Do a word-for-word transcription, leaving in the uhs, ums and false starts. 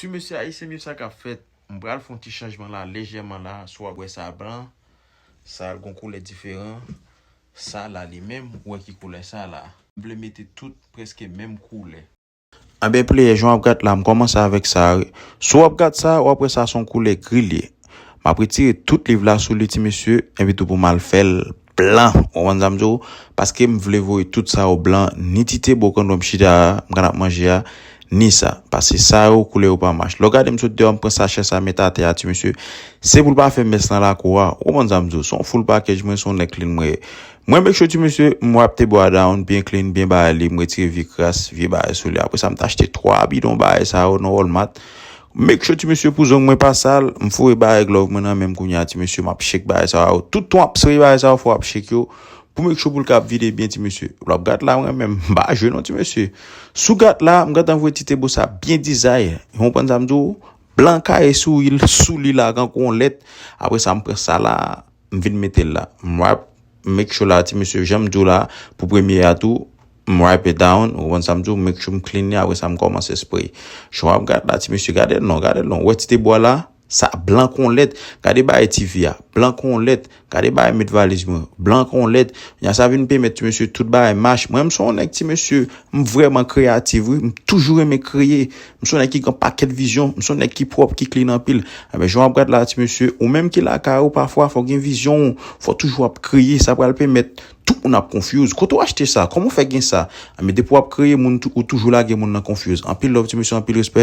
Ti mesye ayisyen, men sa k ap fèt. M pral fè yon ti chanjman la, lejèman la. Si w ap wè sa blan, sa gon koulè diferan. Sa la li menm, ou wè ki koulè sa la. M vle mete tout prèske menm koulè. Anben, player, jan w ap gad la, m kòmanse avèk sa, wi. Si w ap gad sa, w ap wè sa se yon koulè gri li ye. M ap retire tout liv la sou li, ti mesye, epi tou pou m al fè l blan. Ou konprann sa m di w? Paske m vle voye tout sa yo blan, ni ti te bo kandwè m chita a, m konn ap manje a, ni sa. Paske sa yo, koulè yo pa match. Lè w gade m sot deyò, m pran sachè sa, met atè a, ti mesye. Se pou l pa fè mès nan lakou a. Ou konprann sa m di w? Se yon full package, mwen, se yon nèg clean mwen ye. Mwen, make sure, ti mesye, m wipe te bwa down, byen clean, byen bagay li, m retire vye kras, vye bagay sou li. Apre sa, m t achte twa bidon bagay sa yo nan Walmart. Make sure, ti mesye, pou zong mwen pa sal, m foure bagay glove mwen nan men m kounye a, ti mesye, m ap shake bagay sa yo. Tout tan w ap spray bagay sa yo, fò w ap shake yo. Pou make sure pou l ka ap vide byen, ti mesye. Lè w ap gad la, mwen menm, m pa jwe non, ti mesye. Sou gad la, m gentan voye ti te bo sa byen dizay. Ou konprann sa m di w? Blan kaye sou li, sou li la, tankou yon lèt. Apre sa, m pran sa la, m vin mete l la. M wipe, make sure la, ti mesye, jan m di w la, pou premye a tou, m wipe it down, ou konprann sa m di w, make sure m clean li, apre sa, m kòmanse spray. Jan w ap gad la, ti mesye, gade l non, gade l non. Ou wè ti te bwa la, sa blan kon lèt. Gade bagay T V a, blan kon lèt. Gade bagay met valiz mwen, blan kon lèt. Nya sa vin pèmèt, ti mesye, tout bagay mache. Mwen, m se yon nèg, ti mesye, m vrèman kreyatif, wi. M toujou renmen kreye. M se yon nèg ki gen pakèt vizyon. M se yon nèg ki pwòp, ki clean anpil. Enben, jan w ap gad la, ti mesye, ou menm ki lakay ou, pafwa, fò w gen vizyon w. Fò w toujou ap kreye. Sa pral pèmèt tout moun ap confuse. Kote w achte sa? Kòman w fè gen sa? Enben, depi w ap kreye, moun tou- ou toujou lage moun nan confuse. Anpil love, ti mesye, anpil respè.